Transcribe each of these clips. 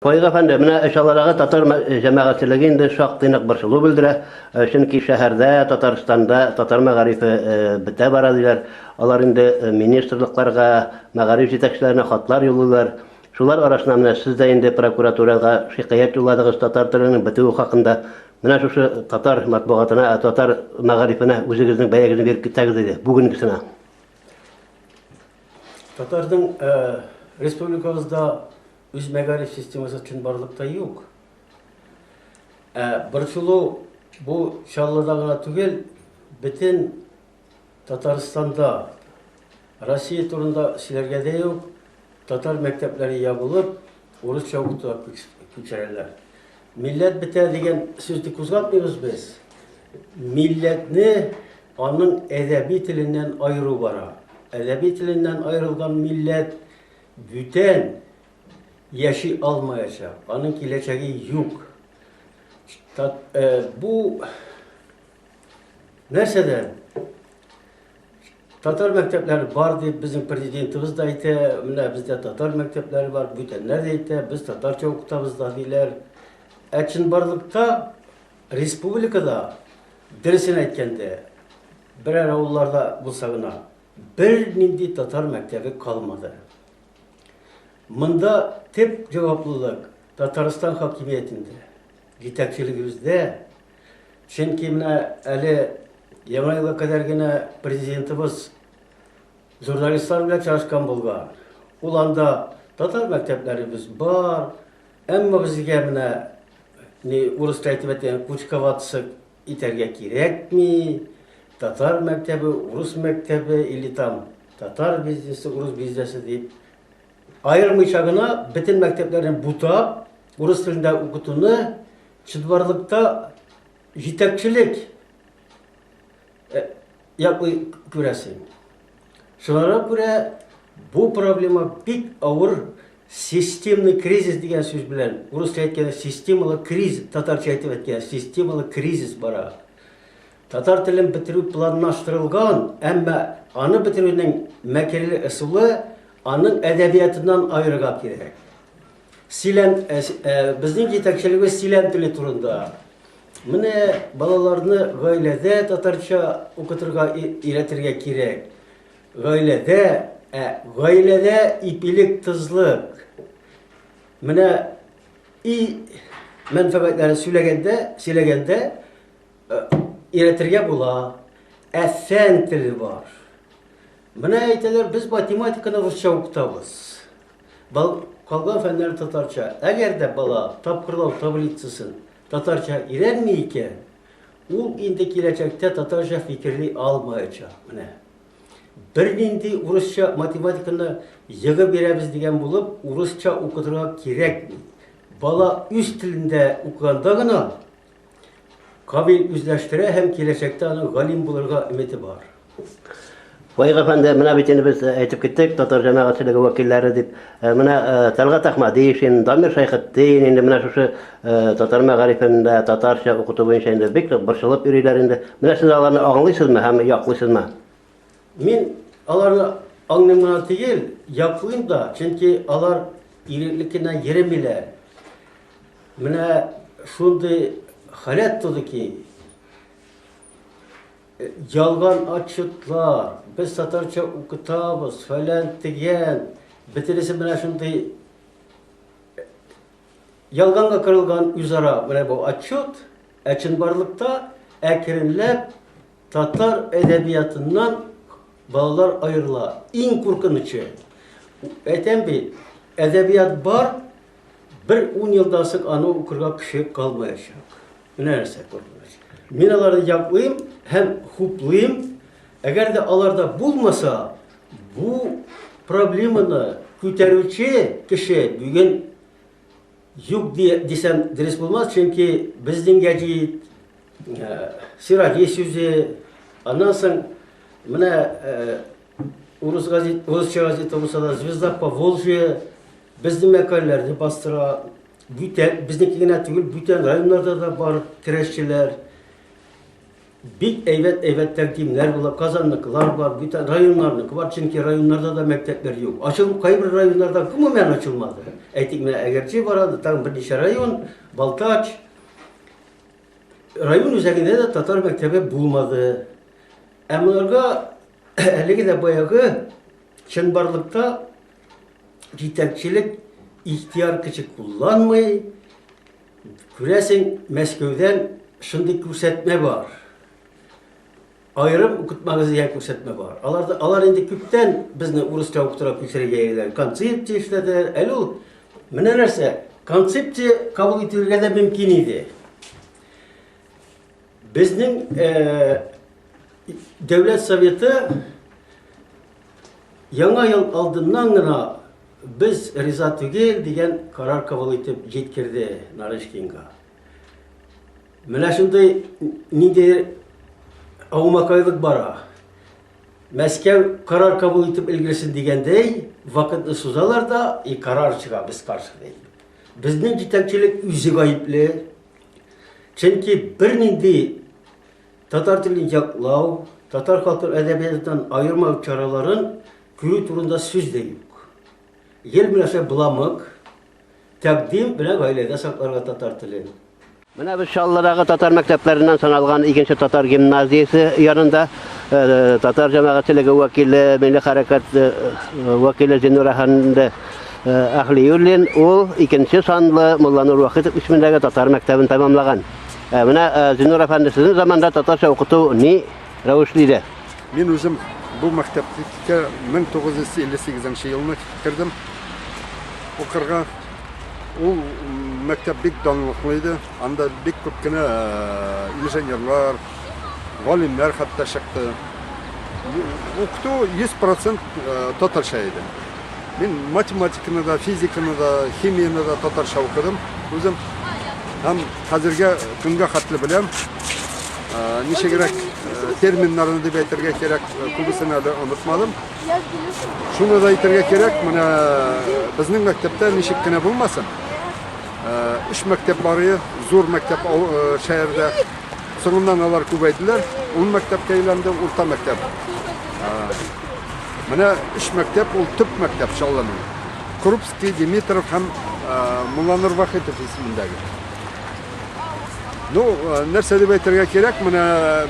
Фаик әфәнде, менә Чаллыдагы татар җәмәгатьчелеге инде шактый нык борчылу белдерә. Чөнки шәһәрдә, Татарстанда татар мәгарифе бетә бара диләр. Алар инде министрлыкларга, мәгариф җитәкчеләренә хатлар юллыйлар. Шулар арасында менә сез дә инде прокуратурага шикаять юлладыгыз татар теленең бетүе хакында. Менә шушы татар матбугатына, татар мәгарифенә үзегезнең бәягезне биреп китсәгез иде, бүгенгесенә. Татарның республикабызда Үз мәгариф системасы чынбарлыкта юк. Ә борчылу бу Чаллыда гына түгел, бөтен Татарстанда, Россия турында сөйләргә дә юк, татар мәктәпләре ябылып, урысча укытуга күчерәләр. Милләт бетә дигән сүзне кузгатмыйбыз без. Милләтне аның әдәби теленнән аеру бара. Әдәби теленнән аерылган милләт Бүтән яши алмаячак, аның киләчәге юк. Бу нәрсәдән? Татар мәктәпләре бар дип безнең президентыбыз да әйтә, менә бездә татар мәктәпләре бар, бүтәннәр дә әйтә, без татарча укытабыз да диләр. Ә чынбарлыкта республикада, дөресен әйткәндә, берәр авылларда булса гына, Бернинди татар мәктәбе калмады. Монда төп җаваплылык Татарстан хакимиятендә, җитәкчелегебездә. Чөнки менә әле Яңа елга кадәр генә президентыбыз журналистлар белән чарашкан булган. Ул анда татар мәктәпләребез бар, әмма безгә менә ни урысча әйтеп әйтәм, кучковаться итәргә кирәкми, татар мәктәбе, урыс мәктәбе или там татар бизнесы, урыс бизнесы дип аермыйча гына бөтен мәктәпләрне бутап, урыс телендә укытуны чынбарлыкта җитәкчелек э, яклый күрәсең. Шуңа күрә бу проблема бик авыр системный кризис дигән сүз белән, урысча әйткәндә системалы кризис, татарча әйтеп әйткәндә системалы кризис бара. Татар телен бетерү планлаштырылган, әмма аны бетерүнең мәкерле ысулы аның әдәбиятыннан аерырга кирәк. Сөйләм, э, э, безнең җитәкчелегебез сөйләм теле турында. Менә балаларны гаиләдә татарча укытырга өйрәтергә кирәк. Гаиләдә, ә гаиләдә ипилек, тозлык. Менә и мәнфәгатьләрен сөйләгәндә, сөйләгәндә э, өйрәтергә була. Ә фән теле бар. Менә әйтәләр, без математиканы русча укытабыз. Бал, калган фәннәр татарча. Әгәр дә бала тапкырлау таблицасын татарча өйрәнми икән, ул инде киләчәктә татарча фикерли алмаячак. Менә. Бернинди урысча математиканы егып бирәбез дигән булып, урысча укытырга кирәкми. Бала үз телендә укыганда гына камил үзләштерә һәм киләчәктә аның галим булырга өмете бар. Фаик әфәнде, менә бит инде без әйтеп киттек, татар җәмәгатьчелеге вәкилләре дип. Менә Тәлгать Әхмәдиевин, Дамир Шәйхетдин инде менә шушы татар мәгарифендә татарча укыту буенча инде бик нык борчылып йөриләр инде. Менә сез аларны аңлыйсызмы һәм яклыйсызмы? Мин аларны аңлыйм гына түгел, яклыйм да, чөнки алар ирекле кенә йөремиләр. Менә шундый халәт туды ки, ялган отчетлар, без татарча укытабыз, фәлән тегән, бөтенесе менә шундый ялганга корылган үзара менә бу отчет, ә чынбарлыкта әкренләп татар әдәбиятыннан балалар аерыла. Иң куркынычы, әйтәм бит, әдәбият бар, бер ун елдан соң аны укырга кеше калмаячак. Менә нәрсә куркыныч. Мин аларны яклыйм һәм хуплыйм. Әгәр дә аларда булмаса, бу проблеманы күтәрүче кеше бүген юк дисәм дөрес булмас, чөнки безнең гәҗит, Сираҗи сүзе, аннан соң менә урыс газет, урысча газета булса да, Звезда Поволжья безнең мәкаләләрне бастыра. Бүтән, безнеке генә түгел, бүтән районнарда да бар көрәшчеләр. Бик әйбәт-әйбәт тәкъдимнәр була, Казанныкылар бар, бүтән районнарныкы бар, чөнки районнарда да мәктәпләр юк. Ачыл, кайбер районнарда гомумән ачылмады. Әйтик, менә Әгерҗе бар анда, тагын берничә район, Балтач. Район үзәгендә дә татар мәктәбе булмады. Ә монарга әлеге дә баягы чынбарлыкта җитәкчелек ихтыяр көче кулланмый. Күрәсең, Мәскәүдән шундый күрсәтмә бар. Аерым укытмагыз дигән күрсәтмә бар. Алар, алар инде күптән безне урысча укытырга күчерергә йөриләр. Концепция эшләделәр. Әле ул менә нәрсә, концепция кабул ителергә дә мөмкин иде. Безнең э, Дәүләт Советы Яңа ел алдыннан гына без риза түгел дигән карар кабул итеп җиткерде Нарышкинга. Менә шундый ниндидер аумакайлык бара. Мәскәү карар кабул итеп өлгерсен дигәндәй, вакытны сузалар да, и карар чыга без каршы дип. Безнең җитәкчелек үзе гаепле. Чөнки бернинди Татар телен яклау, татар халкын әдәбиятыннан аермау чараларын күрү турында сүз дә юк. Гел менә шулай боламык, тәкъдим белән гаиләдә сакларга татар телен. Менә без Чаллыдагы татар мәктәпләреннән саналган икенче татар гимназиясе янында татар җәмәгатьчелеге вәкиле, милли хәрәкәт вәкиле Зиннур әфәнде Әһлиуллин, ул икенче санлы Мулланур Вахитов исемендәге татар мәктәбен тәмамлаган. Ә менә Зиннур әфәнде, сезнең заманда татарча укыту ни рәвешле иде? Мин үзем бу мәктәпкә 1958 елны кердем укырга. Ул мәктәп бик данлыклы иде. Анда бик күп кенә инженерлар, галимнәр хәтта чыкты. Укыту 100% татарча иде. Мин математиканы да, физиканы да, химияне дә татарча укыдым үзем. Һәм хәзергә көнгә хәтле беләм. Ничегрәк терминнарны дип әйтергә кирәк, күбесен әле онытмадым. Шуны да әйтергә кирәк, менә безнең мәктәптә ничек кенә булмасын, өч мәктәп бар иде, зур мәктәп шәһәрдә. Соңыннан алар күбәйделәр, ун мәктәпкә әйләнде, урта мәктәп. Менә өч мәктәп, ул төп мәктәп Чаллының. Крупский, Димитров һәм Мулланур Вахитов исемендәге. Ну, нәрсә дип әйтергә кирәк, менә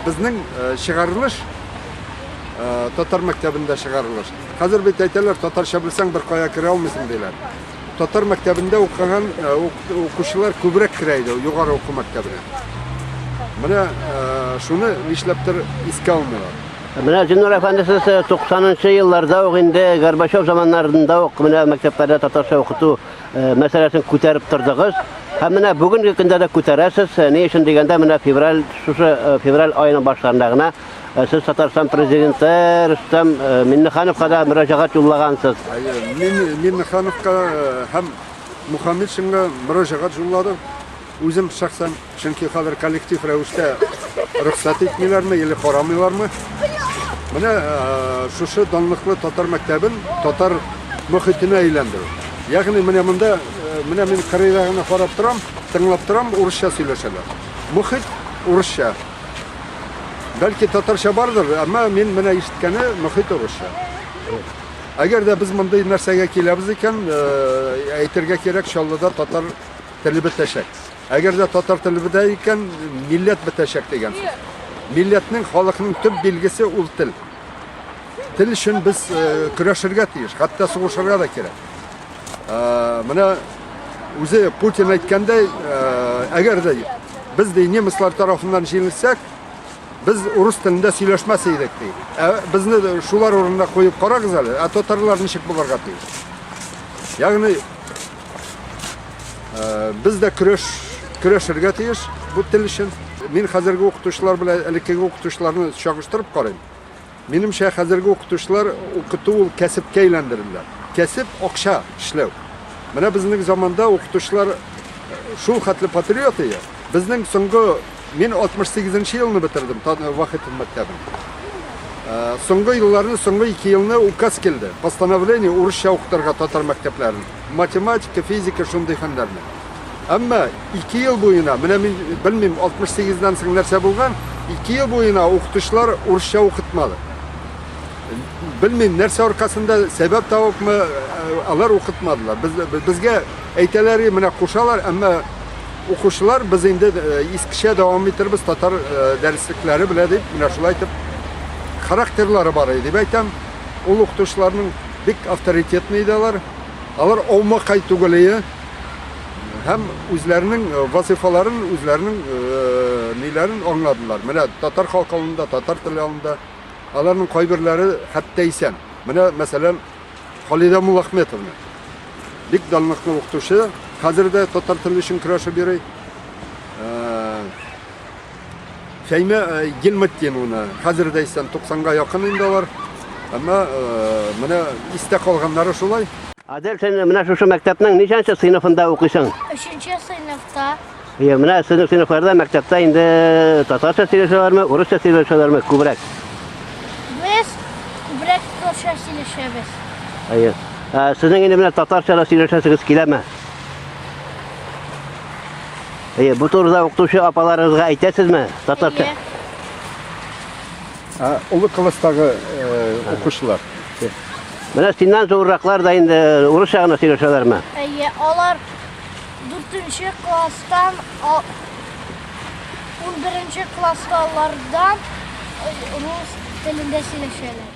безнең чыгарылыш, татар мәктәбендә чыгарылыш. Хәзер бит әйтәләр, татарча белсәң бер кая керә алмыйсың диләр. Татар мәктәбендә укыган укучылар күбрәк керә иде югары уку мәктәбенә. Менә шуны нишләптер искә алмыйлар. Менә Зиннур әфәнде, сез 90 нчы елларда ук инде Горбачев заманнарында ук менә мәктәпләрдә татарча укыту мәсьәләсен күтәреп тордыгыз. Һәм менә бүгенге көндә дә күтәрәсез. Ни өчен дигәндә, менә февраль, шушы февраль аеның башларында гына сез Татарстан президенты Рөстәм Миңнехановка да мөрәҗәгать юллагансыз. Әйе, мин Миңнехановка һәм Мухаметшинга мөрәҗәгать юлладым. Үзем шәхсән. Чөнки хәзер коллектив рәвештә рөхсәт итмиләрме или карамыйлармы. Менә шушы данлыклы татар мәктәбен татар мөхитенә әйләндерү. Ягъни менә монда, менә мин кырыйда гына карап торам, тыңлап торам, урысча сөйләшәләр. Мөхит урысча. Бәлки татарча бардыр, әмма мин менә ишеткәне мөхит урысча. Әгәр дә без мондый нәрсәгә киләбез икән, әйтергә кирәк, Чаллыда татар теле бетәчәк. Әгәр дә татар теле бетә икән, милләт бетәчәк дигән сүз. Милләтнең, халыкның төп билгесе ул тел. Тел өчен без э, көрәшергә тиеш, хәтта сугышырга да кирәк. Э, менә үзе Путин әйткәндәй, э, әгәр дә без ди немецлар тарафыннан җиңелсәк, без урыс телендә сөйләшмәс идек ди. Ә безне шулар урынына куеп карагыз әле, ә татарлар ничек булырга тиеш? Ягъни Без дә көрәш көрәшергә тиеш бу тел өчен. Мин хәзерге укытучылар белән элеккеге укытучыларны чагыштырып карыйм. Минемчә, хәзерге укытучылар укыту ул кәсепкә әйләндерделәр. Кәсеп акча эшләү. Менә безнең заманда укытучылар шул хәтле патриот иде. Безнең соңгы мин 68 нче елны бетердем Вахитов мәктәбен. Соңгы елларны, соңгы ике елны указ килде. Постановление урысча укытырга татар мәктәпләрен. Математика, физика шундый фәннәрне. Әмма ике ел буена, менә мин белмим, 68 дән соң нәрсә булган, Ике ел буена укытучылар урысча укытмады. Белмим, нәрсә аркасында сәбәп табыпмы, алар укытмадылар. Без, безгә әйтәләр, менә кушалар, әмма укучылар без инде искечә дәвам итербез татар дәреслекләре белә дип, менә шулай итеп характерлары бар иде дип әйтәм. Ул укытучыларның бик авторитетный иде алар. Алар аумакай түгел ие. Һәм үзләренең вазифаларын, үзләренең ниләрен аңладылар. Менә татар халкы алдында, татар теле алдында аларның кайберләре хәтта исән. Менә, мәсәлән, Халидә Муллахметовна. Бик данлыклы укытучы, хәзер дә татар теле өчен көрәшеп йөри. Фәймә Гилматдиновна, хәзер дә исән, 90-га якын инде алар. Әмма менә истә калганнары шулай. Адель, син менә шушы мәктәпнең ничәнче сыйныфында укыйсың? Өченче сыйныфта. Иә, менә сезнең сыйныфларда мәктәптә инде татарча сөйләшәләрме, урысча сөйләшәләрме күбрәк? Без күбрәк татарча сөйләшәбез. Әйе. Ә, сезнең инде менә татарча да сөйләшәсегез киләме? Әйе, бу турыда укытучы апаларыгызга әйтәсезме? Татарча. Әйе. Ә, олы класстагы э, укучылар. Менә синнән зурраклар да инде урысча гына сөйләшәләрме? Әйе, алар дүртенче класстан 11 классталардан рус телендә сөйләшәләр.